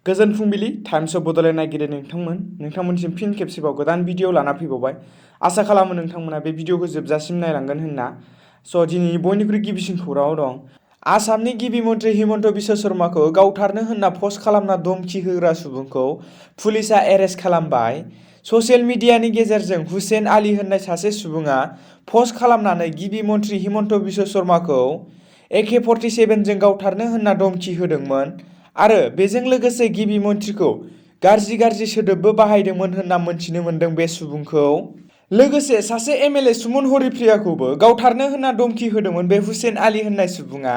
गोजोन फुंबिलि times of Bodoland नायगिरि नोंथांमोनसिम फिन खेबसेबाव गोदान भिडिअ लाना फैबावबाय। आसा खालामो नोंथांमोना बे भिडिअखौ जोबजासिम नायलांगोन होनना। दिनैनि बयनिख्रुइ गिबिसिन खौराङाव दं। आसामनि गिबि मन्थ्रि हिमन्त बिश्व शर्माखौ गावथारनो होनना पस्ट खालामना धमखि होग्रा सुबुंखौ पुलिसआ एरेस्ट खालामबाय। ससियेल मिडियानि गेजेरजों हुसेन आली होननाय सासे सुबुङा पस्ट खालामनानै गिबि मन्थ्रि हिमन्त बिश्व शर्माखौ AK-47जों गावथारनो होनना धमखि होदोंमोन आरो बेजों लोगोसे गिबि मन्थ्रिखौ गाज्रि सोदोबबो बाहायदोंमोन होनना मोनथिनो मोन्दों। बे सुबुंखौ लोगोसे सासे MLA सुमन हरिप्रियाखौबो गावथारनो होनना धमखि होदोंमोन। बे हुसेन आली होननाय सुबुङा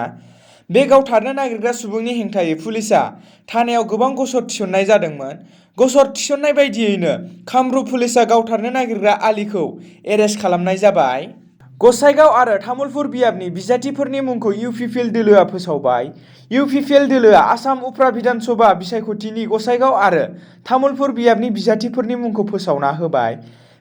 बे गावथारनो नागिरग्रा सुबुंनि हेंथायै पुलिसआ थानायाव गोबां गसर थिसननाय जादोंमोन। गसर थिसननाय बायदियैनो कामरुप पुलिसआ गावथारनो नागिरग्रा आलीखौ एरेस्ट खालामनाय जाबाय। गसाइगाव आरो तामुलपुर बियाबनि बिजाथिफोरनि मुंखौ UPPL दोलोआ फोसावबाय। UPPL दोलोआ आसाम उफ्रा बिधान सभा बिसायख'थिनि गसाइगाव आरो तामुलपुर बियाबनि बिजाथिफोरनि मुंखौ फोसावना होबाय।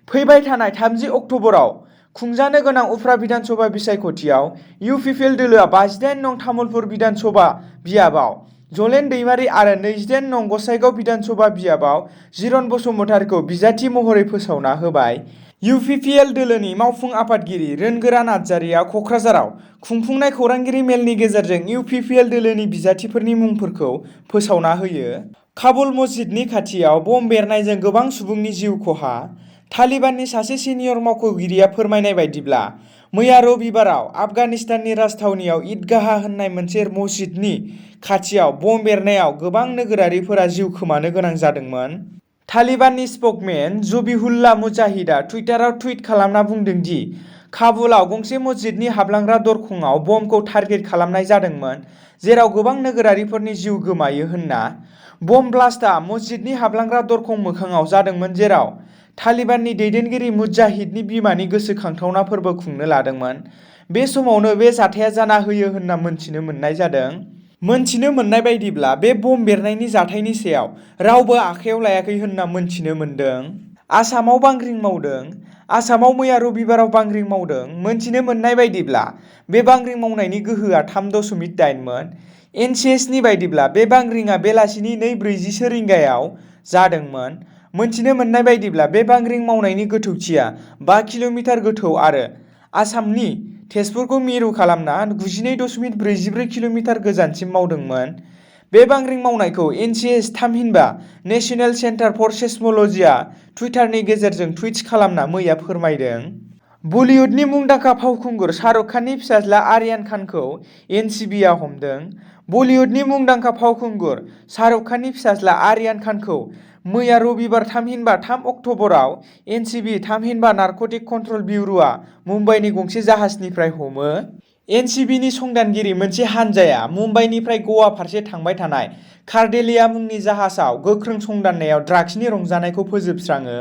फैबाय थानाय 30 अक्ट'बराव खुंजानो गोनां उफ्रा बिधान सभा बिसायख'थियाव UPPL दोलोआ 58 नं तामुलपुर बिधान सभा बियाबाव जलेन दैमारि आरो 28 नं गसाइगाव बिधान सभा बियाबाव जिरन बसुमतारीखौ बिजाथि महरै फोसावना होबाय। UPPL दोलोनि मावफुं आफादगिरि रोनगोरा नार्जारिया क'क्राझाराव खुंफुंनाय खौरांगिरि मेलनि गेजेरजों UPPL दोलोनि बिजाथिफोरनि मुंफोरखौ फोसावना होयो। काबुल मस्जिदनि खाथियाव बम बेरनायजों गोबां सुबुंनि जिउ खहा। तालिबाननि सासे सिनियर मावख'गिरिया फोरमायनाय बायदिब्ला मैया रबिबाराव आफगानिस्ताननि राजथावनियाव ईदगाह होननाय मोनसे मस्जिदनि खाथियाव बम बेरनायाव गोबां नोगोरारिफोरा जिउ खोमानो गोनां जादोंमोन। तालिबाननि स्प'कमेन जबिहुल्लाह मुजाहिदआ टुइटाराव टुइट खालामना बुंदों दि काबुलाव गंसे मस्जिदनि हाबलांग्रा दरखंआव बमखौ टार्गेट खालामनाय जादोंमोन, जेराव गोबां नोगोरारिफोरनि जिउ गोमायो होनना। बम ब्लास्टआ मस्जिदनि हाबलांग्रा दरखं मोखाङाव जादोंमोन, जेराव तालिबाननि दैदेनगिरि मुजाहिदनि बिमानि गोसोखांथावना फोरबो खुंनो लादोंमोन। बे समावनो बे जाथाया जाना होयो होनना मोनथिनो मोननाय जादों। मोनथिनो मोननाय बायदिब्ला बे बम बेरनायनि जाथायनि सायाव रावबो आखायाव लायाखै होनना मोनथिनो मोन्दों। आसामाव बांग्रिं मावदों। आसामाव मैया रबिबाराव बांग्रिं मावदों। मोनथिनो मोननाय बायदिब्ला बे बांग्रिं मावनायनि गोहोआ 3.8 मोन। NCSनि बायदिब्ला बे बांग्रिंआ बेलासिनि 2:40 रिंगायाव जादोंमोन। मोनथिनो मोननाय बायदिब्ला बे बांग्रिं मावनायनि गोथौथिया 5 किल'मिटार गोथौ आरो आसामनि तेजपुरखौ मिरु खालामना 92.44 किल'मिटार गोजानसिम मावदोंमोन। बे बांग्रिं मावनायखौ NCS थामहिनबा नेशनेल सेन्टार फर सेस्म'लजिआ टुइटारनि गेजेरजों टुइट खालामना मैया फोरमायदों। बलिउडनि मुंदांखा फावखुंगुर शाहरुख खाननि फिसाज्ला आर्यान खानखौ NCBआ हमदों। बलिउडनि मुंदांखा फावखुंगुर शाहरुख खाननि फिसाज्ला आर्यान खानखौ मैया रबिबार थामहिनबा 3 अक्ट'बराव NCB थामहिनबा नारक'टिक कन्ट्रल ब्युर'आ मुम्बाइनि गंसे जाहाजनिफ्राय हमो। NCBनि संदानगिरि मोनसे हानजाया मुम्बाइनिफ्राय गवा फारसे थांबाय थानाय कार्डेलिया मुंनि जाहाजाव गोख्रों संदाननायाव ड्राग्सनि रंजानायखौ फोजोबस्राङो।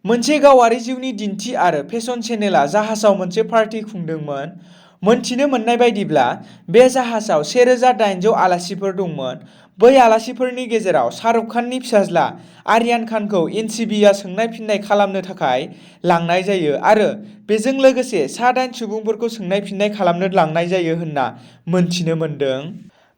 मोनसे गावारि जिउनि दिन्थि आरो फेशन चेनेलआ जाहाजाव मोनसे पार्टी खुंदोंमोन। मोनथिनो मोननाय बायदिब्ला बे जाहाजाव 1800 आलासिफोर दंमोन। बै आलासिफोरनि गेजेराव शाहरुख खाननि फिसाज्ला आर्यान खानखौ NCBआ सोंनाय फिननाय खालामनो थाखाय लांनाय जायो आरो बेजों लोगोसे सा 8 सुबुंफोरखौ सोंनाय फिननाय खालामनो लांनाय जायो होनना मोनथिनो मोन्दों।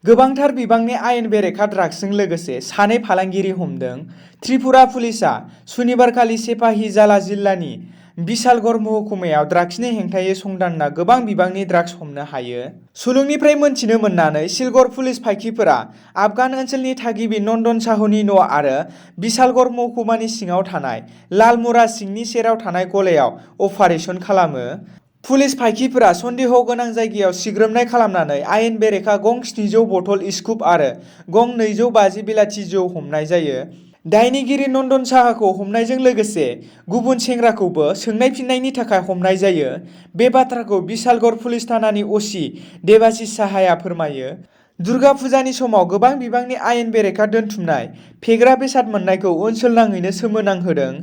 गोबांथार बिबांनि आयेन बेरेखा ड्राग्सजों लोगोसे सानै फालांगिरि हमदों। त्रिपुरा पुलिसआ सुनिबारखालि सेपाहिजाला जिल्लानि बिशालगड़ महकुमायाव ड्राग्सनि हेंथायै संदानना गोबां बिबांनि ड्राग्स हमनो हायो। सुलुंनिफ्राय मोनथिनो मोननानै सिलगड़ पुलिस फायखिफोरा आफगान ओनसोलनि थागिबि नन्दन साहुनि न' आरो बिशालगड़ महकुमानि सिङाव थानाय लालमुरा सिंनि सेराव थानाय गलायाव अपारेसन खालामो। पुलिस फायखिफोरा सन्देह गोनां जायगायाव सिग्रोमनाय खालामनानै आयेन बेरेखा गं 700 बथल स्कुप आरो गं 250 बेलाथि जौ हमनाय जायो। दायनिगिरि नन्दन साहाखौ हमनायजों लोगोसे गुबुन सेंग्राखौबो सोंनाय फिननायनि थाखाय हमनाय जायो। बे बाथ्राखौ बिशालगड़ पुलिस थानानि OC देबाशिस साहाया फोरमायो। दुर्गा फुजानि समाव गोबां बिबांनि आयेन बेरेखा दोनथुमनाय फेग्रा बेसाद मोननायखौ ओनसोलनाङैनो सोमोनांहोदों।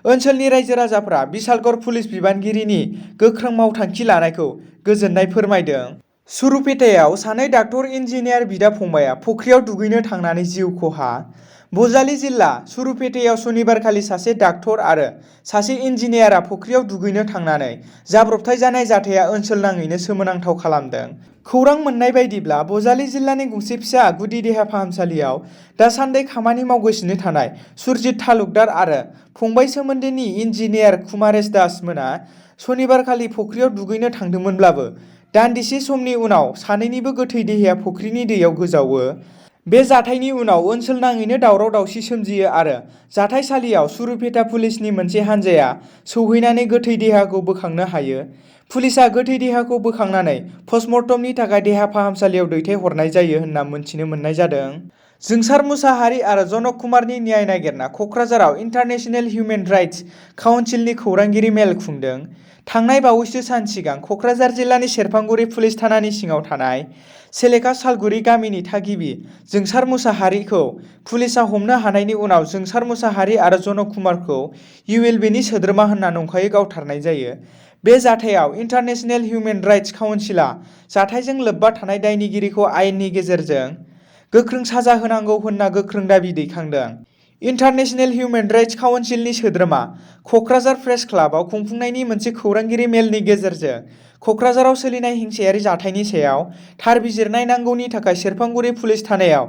ओनसोलनि रायजो राजाफ्रा बिशालगड़ पुलिस बिबानगिरिनि गोख्रों मावथांखि लानायखौ गोजोननाय फोरमायदों। सुरुपेटायाव सानै डाक्टर इन्जिनियार बिदा-फंबायआ फुख्रियाव दुगैनो थांनानै जिउ खहा। बजालि जिल्ला सुरुपेटायाव सनिबारखालि सासे डाक्टर आरो सासे इन्जिनियारा फुख्रियाव दुगैनो थांनानै जाब्रबथाय जानाय जाथाया ओनसोलनाङैनो सोमोनांथाव खालामदों। खौरां मोन्नाय बायदिब्ला बजालि जिल्लानि गंसे फिसा गुदि देहा फाहामसालियाव दासान्दि खामानि मावगासिनो थानाय सुरजित तालुकदार आरो फंबाय सोमोन्दोनि इन्जिनियार कुमारेश दास मोना सनिबारखालि फुख्रियाव दुगैनो थांदोंमोनब्लाबो दान्दिसे समनि उनाव सानैनिबो गोथै देहाया फुख्रिनि दैयाव गोजावो। बे जाथायनि उनाव ओनसोलनाङैनो दावराव-दावसि सोमजियो आरो जाथायसालियाव सुरुपेटा पुलिसनि मोनसे हानजाया सौहैनानै गोथै देहाखौ बोखांनो हायो। पुलिसआ गोथै देहाखौ बोखांनानै पस्टमर्टमनि थाखाय देहा फाहामसालियाव दैथायहरनाय जायो होनना मिथिनो मोननाय जादों। जोंसार मुसाहारि आरो जनक कुमारनि न्याय नागिरना कक्राझाराव इन्टारनेशनेल हिउमेन राइट्स काउन्सिलनि खौरांगिरि मेल खुंदों। थांनाय बावैसो सान सिगां कक्राझार जिल्लानि सेरफांगुरि पुलिस थानानि सिङाव थानाय सेलेका सालगुरि गामिनि थागिबि जोंसार मुसाहारिखौ पुलिसआ हमनो हानायनि उनाव जोंसार मुसाहारि आरो जनक कुमारखौ इउएलबिनि सोद्रोमा होनना नंखायै गावथारनाय जायो। बे जाथायाव इन्टारनेशनेल हिउमेन राइट्स काउन्सिलआ जाथायजों लोब्बा थानाय दायनिगिरिखौ आयेननि गेजेरजों गोख्रों साजा होनांगौ होनना गोख्रों दाबि दैखांदों। इन्टारनेशनेल हिउमेन राइट्स काउन्सिलनि सोद्रोमा कक्राझार प्रेस क्लाबआव खुंफुंनायनि मोनसे खौरांगिरि मेलनि गेजेरजों कक्राझाराव सोलिनाय हिंसायारि जाथायनि सायाव थार बिजिरनाय नांगौनि थाखाय सेरफांगुरि पुलिस थानायाव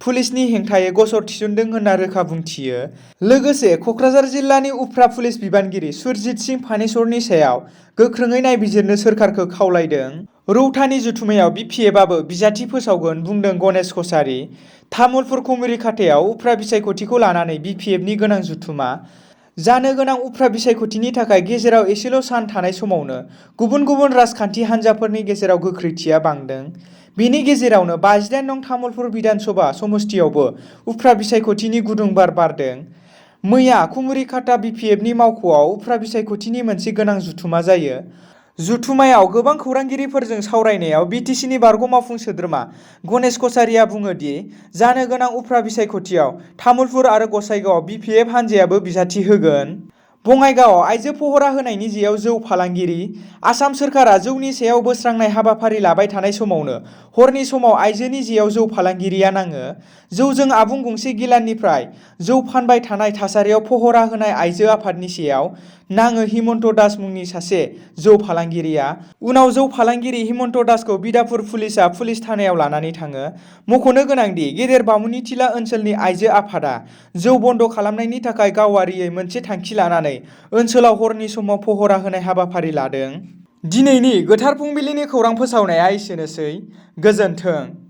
पुलिसनि हेंथायै गसर थिसनदों होनना रोखा बुंथियो। लोगोसे कक्राझार जिल्लानि उफ्रा पुलिस बिबानगिरि सुरजित सिं फानेश्वरनि सायाव गोख्रोङै नायबिजिरनो सोरखारखौ खावलायदों। रौतानि जथुम्मायाव बिपिएफआबो बिजाथि फोसावगोन बुंदों गणेश कछारी। तामुलपुर कुमारिकाटायाव उफ्रा बिसायख'थिखौ लानानै बिपिएफनि गोनां जथुम्मा। जानो गोनां उफ्रा बिसायख'थिनि थाखाय गेजेराव एसेल' सान थानाय समावनो गुबुन गुबुन राजखान्थि हान्जाफोरनि गेजेराव गोख्रैथिया बांदों। बेनि गेजेरावनो 58 नं तामुलपुर बिधानसभा समस्तियावबो उफ्रा बिसायख'थिनि गुदुं बार बारदों। मैया कुमारिकाटा बिपिएफनि मावख'आव उफ्रा बिसायख'थिनि मोनसे गोनां जथुम्मा जायो। जथुम्मायाव गोबां खौरांगिरिफोरजों सावरायनायाव बिटिसिनि बारग' मावफुं सोद्रोमा गणेश कछारीआ बुङो दि जानो गोनां उफ्रा बिसायख'थियाव तामुलपुर आरो गसाइगावआव बिपिएफ हान्जायाबो बिजाथि होगोन। बङाइगावआव आइजो पहरा होनायनि जेयाव जौ फालांगिरि। आसाम सोरखारा जौनि सायाव बोस्रांनाय हाबाफारि लाबाय थानाय समावनो हरनि समाव आइजोनि जेयाव जौ फालांगिरिया नाङो। जौजों आबुं गंसे गिलाननिफ्राय जौ फानबाय थानाय थासारियाव पहरा होनाय आइजो आफादनि सायाव नाङो हिमन्त दास मुंनि सासे जौ फालांगिरिया। उनाव जौ फालांगिरि हिमन्त दासखौ बिदापुर पुलिसआ पुलिस थानायाव लानानै थाङो। मख'नो गोनांदि गेदेर बामुनिथिला ओनसोलनि आइजो आफादा जौ बन्द' खालामनायनि थाखाय गावारियै मोनसे थांखि लानानै ओनसोलाव हरनि समाव पहरा होनाय हाबाफारि लादों। दिनैनि गोथार फुंबिलिनि खौरां फोसावनाया एसेनोसै। गोजोन्थों।